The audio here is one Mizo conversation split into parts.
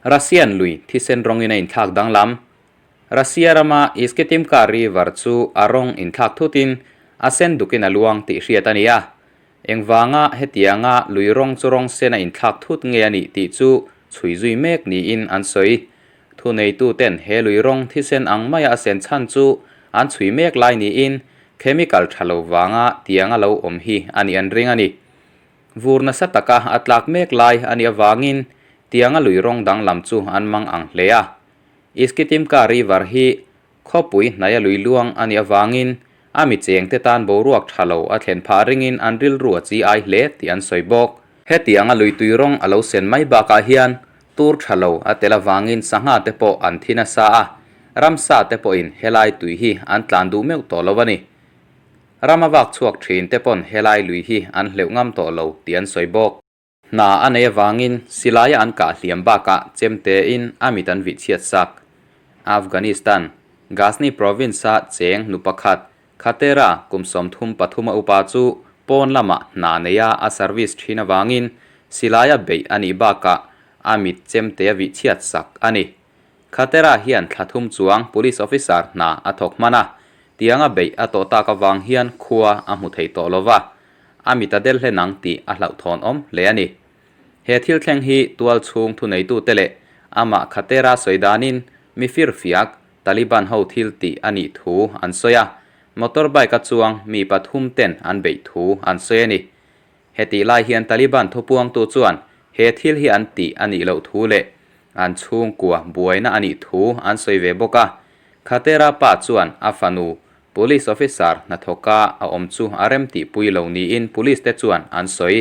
Russian lui thisen rawngin a inthlak danglam. Russia rama Iskitimka River chu a rawng inthlak thutin a sen dukin a luang tih hriat a ni a. Engvanga hetianga lui rawng chu rawng sen a inthlak thut nge a nih tih chu chhui zui mek niin an sawi. Thuneituten he lui rawng thisen ang maia a sen chhan chu an chhui mek lai niin chemical tha lo vanga tianga lo awm hi a nih an ring a ni. Vur nasa taka a tlak mek lai a nih avangin tianga lui rawng danglam chu an mang ang hle a. Iskitimka River hi Khawpui hnaia lui luang a nih avangin a mi chengte tan boruak tha lo a thlen phah ringin an rilru a chi ai hle tih an sawi bawk. Hetianga lui tui rawng a lo sen mai bakah hian tur tha lo a tel avangin sangha te pawh an thi nasa a, ramsa te pawhin helai tui hi an tlan duh meuh tawh lo a ni. Rama vak chhuak thin te pawn helai lui hi an hleuh ngam tawh lo tih an sawi bawk. Hna a nei avangin silaia an kah hliam bakah chemtein a mit an vih chhiat sak. Afghanistan, Ghazni province-a cheng nu pakhat, Khatera kum 33 a upa chu pawn lamah hna neia a service thin avangin silaia beih a nih bakah a mit chemte a vih chhiat sak a ni. Khatera hian thla thum chuang police officer hna a thawk hman a, tianga beih a tawh tak avang hian khua a hmu thei tawh lo va. A mit a del hlen ang tih a hlauhthawn awm hle a ni. He thil thleng hi tual chhung thuneitute leh amah Khatera sawi danin mi firfiak Taliban ho thil tih a nih thu an sawi a, motorbike a chuang mi pathum ten an beih thu an sawi a ni. Hetih lai hian Taliban thupuangtu chuan he thil hi an tih a nih loh thu leh an chhungkua buaina a nih thu an sawi ve bawk a. Khatera pa chuan a fanu Police officer hnathawka a awm chu a rem tihpui lo niin police te chuan an sawi.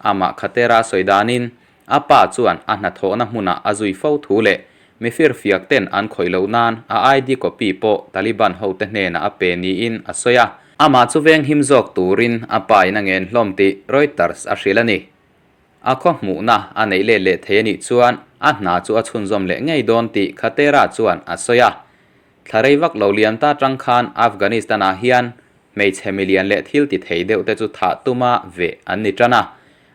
Amah Khatera sawi danin a pa chuan a hnathawhna hmunah a zui fo thu leh mi firfiak ten an khawih loh nan a ID copy pawh Taliban hote hnenah a pe niin a sawi a. Amah chu venghim zawk turin a pa in a ngen hlawm tih Reuters a hrilh a ni. A khaw hmuhna a neih let leh thei a nih chuan a hna chu a chhunzawm leh ngei dawn tih Khatera chuan a sawi a. Thla rei vak lo lian ta tang khan Afghanistan-ah hian hmeichhe milian leh thil ti thei deuh te chu thah tuma veh an ni tan a.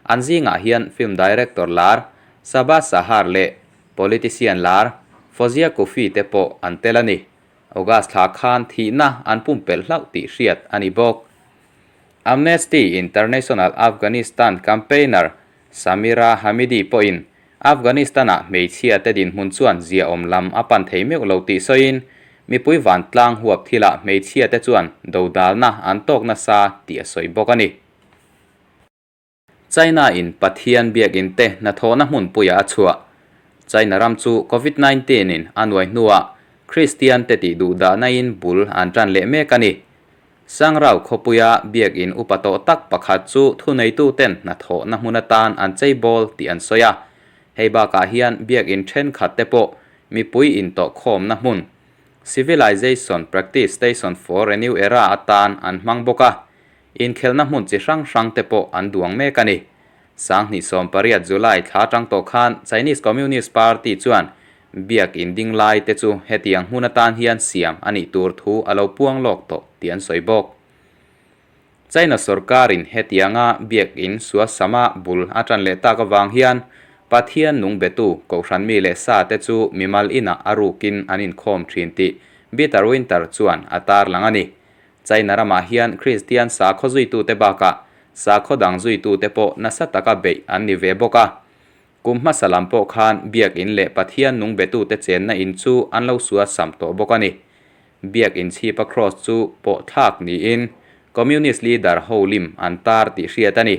An zingah hian film director lar Saba Sahar leh politician lar Fawzia Kufi te pawh an tel a ni. August thla khan thihna an pumpelh hlauh tih hriat a ni bawk. Amnesty International Afghanistan campaigner Samira Hamidi pawhin Afghanistan-ah hmeichhia te dinhmun chuan ziaawm lam a pan thei meuh lo tih sawiin, mipui vantlang huap thilah hmeichhia te chuan dodalna an tawk nasa tih a sawi bawk a ni. China-in Pathian biakinn te hnathawhna hmunpuiah a chhuah. China ram chu Covid 19 in a nuai hnuah Kristian te tih duhdahna-in bul an tan leh mek a ni. Sangrau khawpuia biakinn upa tawh tak pakhat chu thuneituten hnathawhna hmun atan an cheibawl tih an sawi a. Hei bakah hian biakinn thenkhat te pawh mipui intawhkhawmna hmun, Civilization Practice Station for a New Era atan an hmang bawk a. Inkhelhna hmun chi hrang hrang te pawh an duang mek a ni. 2018 July thla atang tawh khan Chinese Communist Party chuan Biak in ding lai te chu hetiang hmun atan hian siam a nih tur thu a lo puang lawk tawh tih an sawi bawk. China sorkarin hetianga biak in suasama bul a tan leh tak avang hian Pathian nung betu Kohhran mi leh sa te chu mimal inah a rukin an inkhawm thin tih Bitter Winter chuan a tarlang a ni. China ramah hian Kristian sakhaw zuitute bakah sakhaw dang zuitute pawh nasa taka beih an ni ve bawk a. Kum hmasa lam pawh khan Biak In leh Pathian nung betute chenna in chu an lo sual sam tawh bawk a ni. Biak In chhipa Cross chu pawh thlak niin Communist leader ho lim an tar tih hriat a ni.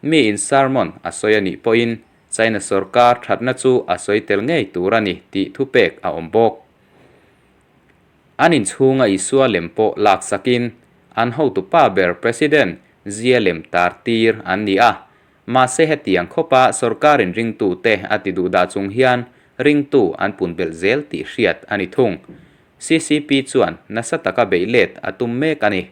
Mi in sermon a sawi a nih pawhin China sorkar thatna chu a sawi tel ngei tur a ni tih thupek a awm bawk. An inchhunga Isua lem pawh laksakin an hotupa ber President Xi lem tar tir an ni a. Mahse hetiang khawpa sorkarin ringtute a ti duh dah chung hian ringtu an pun belh zel tih hriat a ni thung. Ccp chuan nasa taka beih let a tum mek a ni.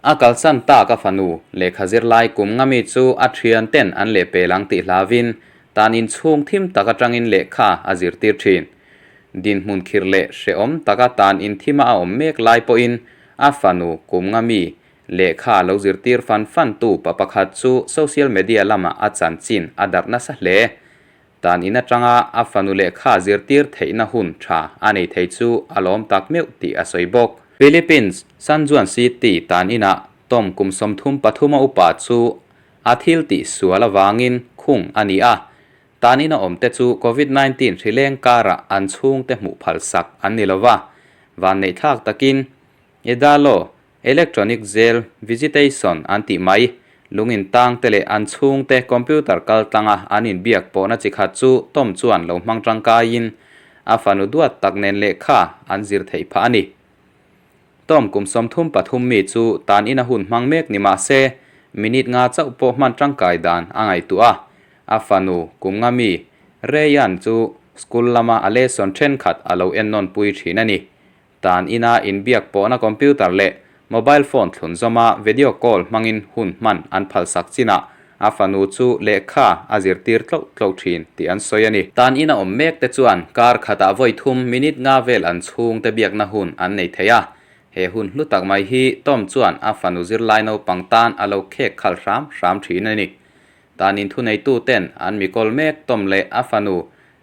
A kalsan tak a fanu lehkha zirlai kum nga mi chu a thian ten an leh pel ang tih hlavin tan inchhung thim tak atangin lehkha a zirtir thin. Dinhmun khirh leh hrehawm taka tan inthima a awm mek lai pawhin a fanu kum nga mi Lehkha lo zirtir fan fan tu pa pakhat chu social media lamah a chanchin a darh nasa hle. Tan in atanga a fanu lehkha zirtir theihna hun tha a nei thei chu a lawm tak meuh tih a sawi bawk. Philippines, San Juan City tan inah Tom kum 33 a upa chu a thil tih sual avangin khung a ni a. Tan ina awmte chu Covid 19 hri leng karah an chhungte hmuh phal sak an ni lova. Vanneihthlak takin Edalo Electronic Jail Visitation an tih mai. Lungin tangte leh an chhungte computer kal tlanga an inbiak pawhna chi khat chu Tom chuan lo hmang tangkaiin a fanu duat tak nen lehkha an zir theih phah a ni. Tom kum 33 mi chu tan ina hun hmang mek ni mah se minute nga chauh pawh hman tangkai dan a ngaihtuah a. A fanu kum nga mi Rayan chu school lama a lesson thenkhat a lo ennawn pui thin a ni. Tan ina inbiak pawhna computer leh mobile phone thlun zawma video call hmangin hun hman an phalsak chinah a fanu chu lehkha a zirtir tloh tloh thin tih an sawi a ni. Tan ina awm mek te chuan kar khatah vawi thum minute nga vel an chhungte biakna hun an nei thei a. He hun hlu tak mai hi Tom chuan a fanu zirlai naupang tan a lo khek khal hram hram thin a ni. Tan in thuneituten an mikawl mek Tom leh a fanu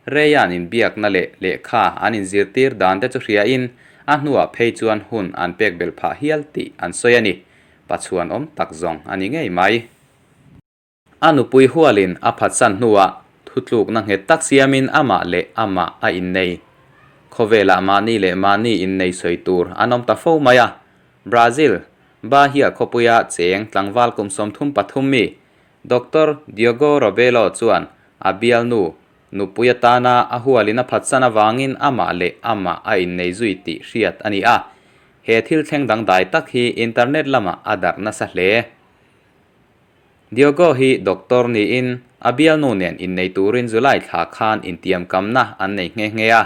Reian inbiakna leh lehkha an inzirtir dan te chu hriain a hnuah phei chuan hun an pek belh phah hial tih an sawi a ni. Pachuan awm tak zawng a ni ngei mai. A nupui hualin a phatsan hnuah thutlukna nghet tak siamin amah leh amah a innei. Khawvelah mahni leh mahni innei sawi tur an awm ta fo mai a. Brazil, Bahia khawpuia cheng tlangval kum 33 mi Doctor Diogo Rebelo chuan a bialnu nupui atana a hualin a phatsan avangin amah leh amah a innei zui tih hriat a ni a. He thil thleng dangdai tak hi internet lamah a darh nasa hle. Diogo hi doctor niin a bialnu nen innei turin July thla khan intiamkamna an nei nghe nghe a.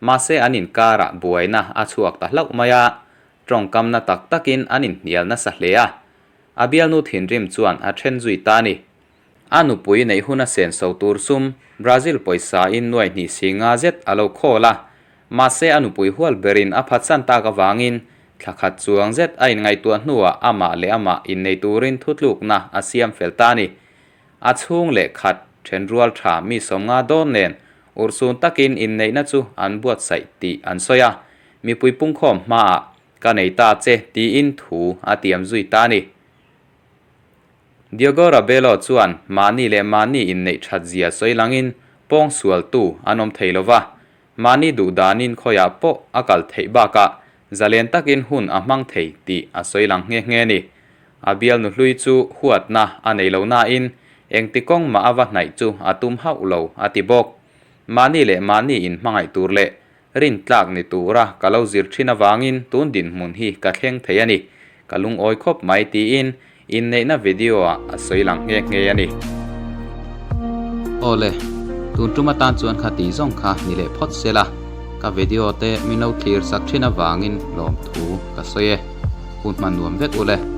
Mahse an inkarah buaina a chhuak ta hlauh mai a, tawngkamna tak takin an inhnial nasa hle a. A bialnu thinrim chuan a then zui ta a ni. A nupui neih hun a sen so tur sum Brazil pawisa in nuai hnih si nga zet a lo khawl a. Mahse a nupui hual berin a phatsan tak avangin thla khat chuang zet a inngaihtuah hnuah amah leh amah innei turin thutlukna a siam fel ta a ni. A chhung leh khat then rual tha mi 50 dawn nen urhsun takin inneihna chu an buatsaih tih an sawi a. Mipui pungkhawm hmaah Ka nei ta che tiin thu a tiam zui ta a ni. Diogo Rabelo chuan mahni leh mahni inneih that zia sawi langin pawng sualtu an awm thei lo va, mahni duh danin khawiah pawh a kal theih bakah zalen takin hun a hmang thei tih a sawi lang nghe nghe a ni. A bialnu hlui chu huatna a nei lo nain engti kawng mah a va hnaih chu a tum hauh lo a ti bawk. Mahni leh mahni inhmangaih tur leh Rintlak ni tura ka lo zir thin avangin tun dinhmun hi ka thleng thei a ni. Ka lungawi khawp mai tiin inneihna video-ah a sawi lang nghe nghe a ni. Awle, tun tum atan chuan kha tih zawng kha ni leh phawt se la, ka video te min lo thlir sak thin avangin lawmthu ka sawi e. Hun hman nuam vek ule.